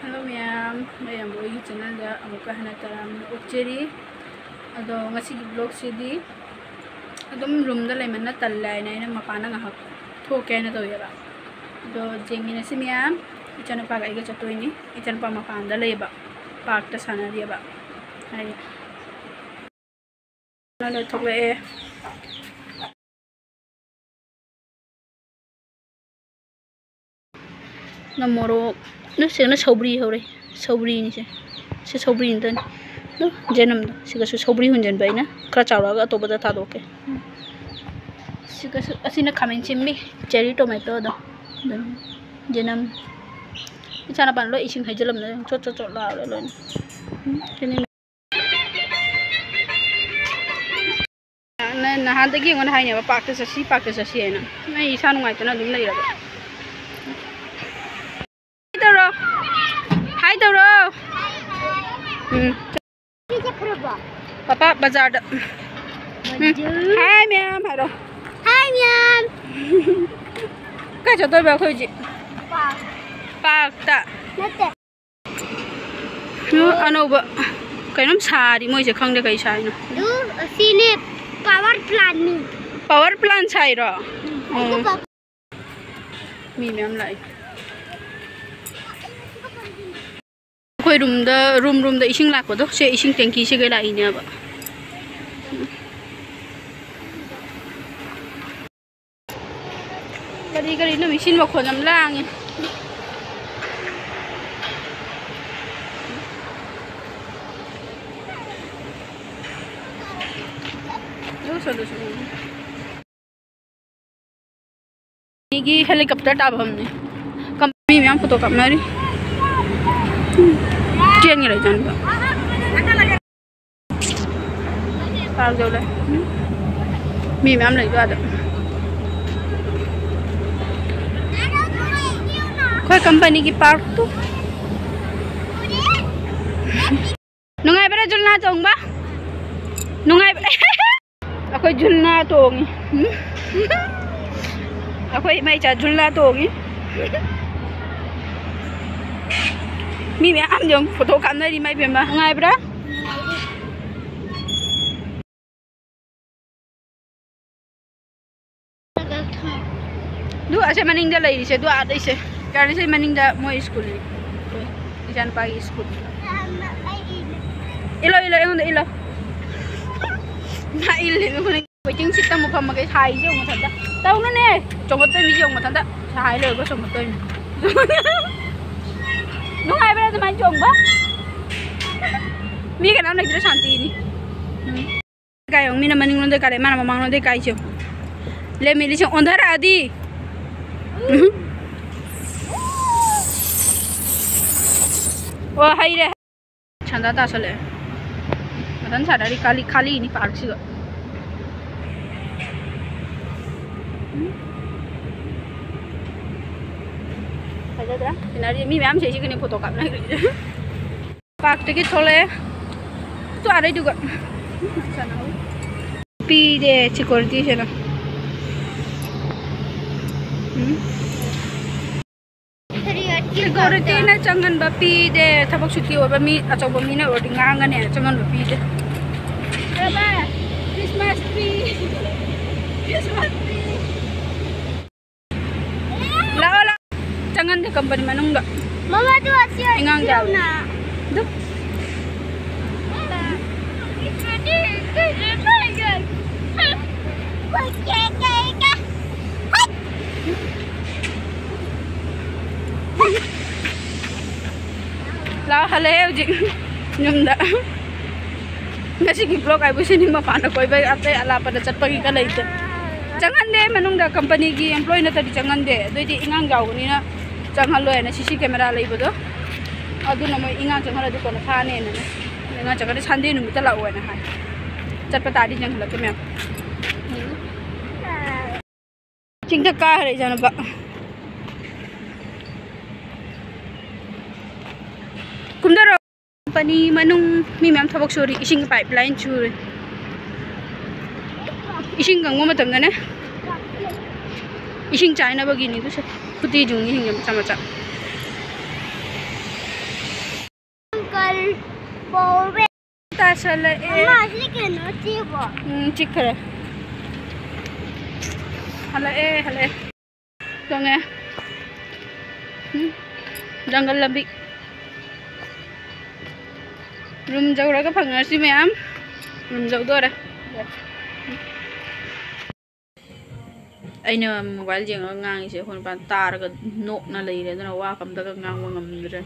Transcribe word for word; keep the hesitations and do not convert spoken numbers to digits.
Hello ꯃꯌꯥꯝ, ꯃꯌꯥꯝꯕꯨ ꯑꯩꯒꯤ ꯆꯦꯅꯦꯜꯗ ꯑꯃꯨꯛꯀ ꯍꯟꯅ ꯇꯔꯥꯝꯅ ꯑꯣꯛꯆꯔꯤ꯫ ꯑꯗꯣ ꯉꯁꯤꯒꯤ ꯕ꯭ꯂꯣꯒꯁꯤꯗꯤ ꯑꯗꯨꯝ ꯔꯨꯝꯗ ꯂꯩꯃꯟꯅ ꯇꯜꯂꯦ ꯍꯥꯏꯅ ꯑꯩꯅ ꯃꯄꯥꯟꯗ ꯉꯥꯏꯍꯥꯛ ꯊꯣꯛꯀꯦ ꯍꯥꯏꯅ ꯇꯧꯋꯦꯕ꯫ ꯑꯗꯣ ꯌꯦꯡꯃꯤꯟꯅꯁꯤ ꯃꯌꯥꯝ꯫ ꯏꯆꯥꯅꯨꯄꯥꯒ ꯑꯩꯒ ꯆꯠꯇꯣꯏꯅꯤ꯫ ꯏꯆꯥꯅꯨꯄꯥ ꯃꯄꯥꯟꯗ ꯂꯩꯌꯦꯕ, ꯄꯥꯔꯛꯇ ꯁꯥꯟꯅꯔꯤꯑꯕ꯫ ꯍꯥꯏꯗꯤ ꯂꯣꯏ ꯊꯣꯛꯂꯛꯑꯦ꯫ ꯅ ꯃꯣꯔꯣꯛ, ꯅ ꯁꯤꯗꯅ ꯁꯧꯕ꯭ꯔꯤ ꯍꯧꯔꯦ꯫ ꯁꯧꯕ꯭ꯔꯤꯅꯤꯁꯦ꯫ ꯁꯤ ꯁꯧꯕ꯭ꯔꯤ ꯅꯠꯇꯅꯤ꯫ ꯑꯗꯣ ꯖꯦꯅꯝꯗꯣ꯫ ꯁꯤꯒꯁꯨ ꯁꯧꯕ꯭ꯔꯤ ꯍꯨꯟꯖꯟꯕ ꯑꯩꯅ꯫ ꯈꯔ ꯆꯥꯎꯔꯛꯑꯒ ꯑꯇꯣꯞꯄꯗ ꯊꯥꯗꯣꯛꯀꯦ꯫ ꯁꯤꯒꯁꯨ, ꯑꯁꯤꯅ ꯈꯥꯃꯦꯟ ꯁꯤꯟꯕꯤ, cherry tomatoꯗꯣ꯫ ꯑꯗꯨꯅꯤ꯫ ꯖꯦꯅꯝ꯫ ꯏꯆꯥꯅꯨꯄꯥꯅ ꯂꯣꯏ ꯏꯁꯤꯡ ꯍꯩꯖꯤꯜꯂꯝꯅ ꯆꯣꯠ ꯆꯣꯠ ꯆꯣꯠ ꯂꯥꯎꯔꯦ ꯂꯣꯏꯅ꯫ ꯎꯝ, ꯁꯤꯅꯤ꯫ ꯅ-, ꯅꯍꯥꯟꯗꯒꯤ ꯑꯩꯉꯣꯟꯗ ꯍꯥꯏꯅꯦꯕ, "ꯄꯥꯔꯛꯇ ꯆꯠꯁꯤ, ꯄꯥꯔꯛꯇ ꯆꯠꯁꯤ" ꯍꯥꯏꯅ꯫ ꯑꯩ ꯏꯁꯥ ꯅꯨꯡꯉꯥꯏꯇꯅ ꯑꯗꯨꯝ ꯂꯩꯔꯕ꯫ ꯍꯥꯏ ꯇꯧꯔꯣ꯫ ꯍꯥꯏ ꯇꯧꯔꯣ꯫ ꯎꯝ꯫ ꯁꯤ ꯆꯠꯈ꯭ꯔꯕꯣ? ꯄꯄꯥ ꯕꯖꯥꯔꯗ꯫ ꯎꯝ꯫ ꯕꯖꯥꯔ꯫ ꯍꯥꯏ ꯃꯌꯥꯝ ꯍꯥꯏꯔꯣ꯫ ꯍꯥꯏ ꯃꯌꯥꯝ꯫ ꯀꯥꯏ ꯆꯠꯇꯣꯏꯕ ꯑꯩꯈꯣꯏ ꯍꯧꯖꯤꯛ? ꯄꯥꯔꯛ꯫ ꯄꯥꯔꯛꯇ꯫ ꯅꯠꯇꯦ꯫ ꯎꯝ, ꯑꯅꯧꯕ ꯀꯩꯅꯣꯝ ꯁꯥꯔꯤ ꯃꯣꯏꯁꯦ, ꯈꯪꯗꯦ ꯀꯩ ꯁꯥꯏꯅꯣ꯫ ꯑꯗꯨ ꯑꯁꯤꯅꯦ power plantꯅꯤ꯫ Power plant ꯁꯥꯏꯔꯣ? ꯎꯝ꯫ ꯑꯣ꯫ ꯄꯥ- ꯃꯤ ꯃꯌꯥꯝ ꯂꯥꯛꯑꯦ꯫ ꯑꯩꯈꯣꯏ ꯔꯨꯝꯗ, ꯔꯨꯝ ꯔꯨꯝꯗ ꯏꯁꯤꯡ ꯂꯥꯛꯄꯗꯣ, ꯁꯦ ꯏꯁꯤꯡ ꯇꯦꯡꯀꯤꯁꯤꯒ ꯂꯥꯛꯏꯅꯦꯕ꯫ ꯀꯔꯤ ꯀꯔꯤꯅꯣ ꯃꯤꯁꯤꯟ ꯃꯈꯣꯟ ꯌꯥꯝ ꯂꯥꯡꯉꯦ꯫ ꯃꯤꯒꯤ helicopter ꯇꯥꯐꯝꯅꯦ꯫ ꯀꯝꯄꯅꯤ ꯃꯌꯥꯝ ꯐꯣꯇꯣ ꯀꯥꯞꯅꯔꯤ꯫ ꯆꯦꯟꯈ꯭ꯔꯦ ꯏꯆꯥꯅꯨꯄꯥ꯫ ꯄꯥꯔꯛ ꯌꯧꯔꯦ꯫ ꯃꯤ ꯃꯌꯥꯝ ꯂꯩꯕ ꯑꯗ꯫ ꯑꯩꯈꯣꯏ ꯀꯝꯄꯅꯤꯒꯤ ꯄꯥꯔꯛꯇꯨ꯫ ꯅꯨꯡꯉꯥꯏꯕ꯭ꯔꯥ ꯖꯨꯜꯅꯥ ꯇꯣꯡꯕ? ꯅꯨꯡꯉꯥꯏꯕ꯭ꯔꯥ? ꯑꯩꯈꯣꯏ ꯖꯨꯜꯅꯥ ꯇꯣꯡꯉꯤ꯫ ꯑꯩꯈꯣꯏ ꯏꯃꯥ ꯏꯆꯥ ꯖꯨꯜꯅꯥ ꯇꯣꯡꯉꯤ꯫ ꯃꯤ ꯃꯌꯥꯝ ꯌꯦꯡꯉꯨ, ꯐꯣꯇꯣ ꯀꯥꯞꯅꯔꯤ, ꯃꯥꯏ ꯄꯦꯝꯃ꯫ ꯅꯨꯡꯉꯥꯏꯕ꯭ꯔꯥ? ꯑꯗꯨ ꯑꯁꯦ ꯃꯅꯤꯡꯗ ꯂꯩꯔꯤꯁꯦ, ꯑꯗꯨ ꯑꯥꯗꯩꯁꯦ꯫ ꯒꯥꯔꯤꯁꯦ ꯃꯅꯤꯡꯗ ꯃꯣꯏ ꯁ꯭ꯀꯨꯜ꯫ ꯏꯆꯥꯅꯨꯄꯥꯒꯤ ꯁ꯭ꯀꯨꯜ꯫ ꯏꯜꯂꯣ, ꯏꯜꯂꯣ, ꯑꯩꯉꯣꯟꯗ ꯏꯜꯂꯣ꯫ ꯃꯥ ꯏꯜꯂꯤꯗꯨ ꯈꯨꯗꯤꯡ꯫ ꯋꯦꯇꯤꯡ ꯁꯤꯠꯇ ꯑꯃꯨꯛ ꯐꯝꯃꯒꯦ꯫ ꯁꯥꯏꯁꯦ ꯌꯦꯡꯉꯨ ꯃꯊꯟꯇ꯫ ꯇꯧꯅꯨꯅꯦ꯫ ꯆꯣꯡꯈꯠꯇꯣꯏ ꯃꯤꯁꯦ ꯌꯦꯡꯉꯨ ꯃꯊꯟꯇ꯫ ꯁꯥꯏ ꯂꯣꯏꯔꯒ ꯆꯣꯡꯈꯠꯇꯣꯏꯅꯤ꯫ ꯅꯨꯡꯉꯥꯏꯕ꯭ꯔꯥ ꯑꯗꯨꯃꯥꯏꯅ ꯆꯣꯡꯕ? ꯃꯤ ꯀꯅꯥꯝ ꯂꯩꯇ꯭ꯔꯦ, ꯁꯥꯟꯇꯤꯅꯤ꯫ ꯎꯝ꯫ ꯀꯥꯏ ꯌꯦꯡꯉꯨ, ꯃꯤꯅ ꯃꯅꯤꯡꯂꯣꯝꯗ ꯀꯥꯔꯦ, ꯃꯥꯅ ꯃꯃꯥꯡꯂꯣꯝꯗ ꯀꯥꯏꯁꯦ ꯌꯦꯡꯉꯨ꯫ ꯂꯦꯝꯃꯤ ꯂꯤꯁꯤꯡ ꯑꯣꯟꯊꯔꯛꯑꯗꯤ꯫ ꯎꯝ꯫ ꯑꯣ, ꯍꯩꯔꯦ꯫ ꯁꯟꯗꯥ ꯇꯥꯁꯜꯂꯛꯑꯦ꯫ ꯃꯊꯟ ꯁꯥꯟꯅꯔꯤ ꯈꯥꯂꯤ, ꯈꯥꯂꯤꯅꯤ ꯄꯥꯔꯛꯁꯤꯒ꯫ ꯐꯖꯗ꯭ꯔꯥ? ꯁꯤꯅꯔꯤ ꯃꯤ ꯃꯌꯥꯝ ꯁꯤꯁꯤꯒꯅꯤ ꯐꯣꯇꯣ ꯀꯥꯞꯅꯈ꯭ꯔꯤꯁꯦ꯫ ꯄꯥꯔꯛꯇꯒꯤ ꯊꯣꯛꯂꯛꯑꯦ꯫ ꯇꯨ ꯑꯥꯗꯩꯗꯨꯒ꯫ ꯄꯤꯗꯦ ꯁꯤꯀ꯭ꯌꯨꯔꯤꯇꯤꯁꯤꯅ꯫ ꯎꯝ꯫ ꯁꯦꯀ꯭ꯌꯨꯔꯤꯇꯤꯅ ꯆꯪꯍꯟꯕ ꯄꯤꯗꯦ꯫ ꯊꯕꯛ ꯁꯨꯇꯤ ꯑꯣꯏꯕ ꯃꯤ ꯑꯆꯧꯕ ꯃꯤꯅ ꯑꯣꯏꯔꯗꯤ ꯉꯥꯡꯒꯅꯤ, ꯆꯪꯍꯟꯕ ꯄꯤꯗꯦ꯫ Christmas tree. Christmas tree. ꯂꯥꯛꯑꯣ, ꯂꯥꯛꯑꯣ꯫ ꯆꯪꯍꯟꯗꯦ ꯀꯝꯄꯅꯤ ꯃꯅꯨꯡꯗ꯫ ꯃꯃꯥ, ꯑꯗꯨ ꯑꯁꯤ ꯏꯉꯥꯡ ꯌꯥꯎꯅ꯫ ꯑꯗꯨ꯫ ꯂꯥꯛꯑꯣ, ꯍꯜꯂꯛꯑꯦ ꯍꯧꯖꯤꯛ ꯌꯨꯝꯗ꯫ ꯉꯁꯤꯒꯤ vlog ꯍꯥꯏꯕꯨ ꯁꯤꯅꯤ, ꯃꯄꯥꯟꯗ ꯀꯣꯏꯕ ꯑꯇꯩ ꯑꯂꯥꯞꯄꯗ ꯆꯠꯄꯒꯤꯒ ꯂꯩꯇꯦ꯫ ꯆꯪꯍꯟꯗꯦ ꯃꯅꯨꯡꯗ, ꯀꯝꯄꯅꯤꯒꯤ employee ꯅꯠꯇ꯭ꯔꯗꯤ ꯆꯪꯍꯟꯗꯦ꯫ ꯑꯗꯨꯏꯗꯤ ꯏꯉꯥꯡ ꯌꯥꯎꯕꯅꯤꯅ ꯆꯪꯍꯜꯂꯣꯏꯅ CC camera ꯂꯩꯕꯗꯣ, ꯑꯗꯨꯅ ꯃꯣꯏ ꯏꯉꯥꯡ ꯆꯪꯍꯜꯂꯗꯤ ꯀꯣꯟꯅ ꯐꯥꯅꯦꯅꯅꯦ꯫ ꯏꯉꯥꯡ ꯆꯪꯍꯜꯂꯗꯤ Sunday ꯅꯨꯃꯤꯠꯇ ꯂꯥꯛꯑꯣꯅ ꯍꯥꯏ꯫ ꯆꯠꯄ ꯇꯥꯔꯗꯤ ꯆꯪꯍꯜꯂꯛꯀꯦ ꯃꯌꯥꯝ꯫ ꯆꯤꯡꯗ ꯀꯥꯈ꯭ꯔꯦ ꯏꯆꯥꯅꯨꯄꯥ꯫ ꯀꯨꯝꯊꯔꯣ꯫ ꯀꯝꯄꯅꯤ ꯃꯅꯨꯡ ꯃꯤ ꯃꯌꯥꯝ ꯊꯕꯛ ꯁꯨꯔꯤ, ꯏꯁꯤꯡ pipeline ꯁꯨꯔꯤ꯫ ꯏꯁꯤꯡ ꯀꯪꯕ ꯃꯇꯝꯗꯅꯦ, ꯏꯁꯤꯡ ꯆꯥꯏꯅꯕꯒꯤꯅꯤ ꯑꯗꯨꯁꯨ꯫ ꯐꯨꯇꯤ ꯌꯨꯡꯉꯤ ꯏꯁꯤꯡ ꯃꯆꯥ ꯃꯆꯥ꯫ ꯄꯧꯔꯦ꯫ ꯇꯥꯁꯜꯂꯛꯑꯦ꯫ ꯑꯃ, ꯁꯤ ꯀꯩꯅꯣ ꯆꯦꯕꯣ? ꯎꯝ, ꯆꯤꯛꯈ꯭ꯔꯦ꯫ ꯍꯜꯂꯛꯑꯦ, ꯍꯜꯂꯛꯑꯦ꯫ ꯇꯣꯡꯉꯦ꯫ ꯎꯝ, ꯖꯪꯒꯜ ꯂꯝꯕꯤ꯫ ꯔꯨꯝ ꯌꯧꯔꯒ ꯐꯪꯅꯔꯁꯤ ꯃꯌꯥꯝ꯫ ꯔꯨꯝ ꯌꯧꯗꯣꯔꯦ꯫ ꯑꯩꯅ ꯃꯣꯕꯥꯏꯜ ꯌꯦꯡꯉꯒ ꯉꯥꯡꯉꯤꯁꯦ ꯑꯩꯈꯣꯏ ꯅꯨꯄꯥꯅ ꯇꯥꯔꯒ ꯅꯣꯛꯅ ꯂꯩꯔꯦ, ꯑꯗꯨꯅ ꯋꯥ ꯀꯝꯇꯒ ꯉꯥꯡꯕ ꯉꯝꯗ꯭ꯔꯦ꯫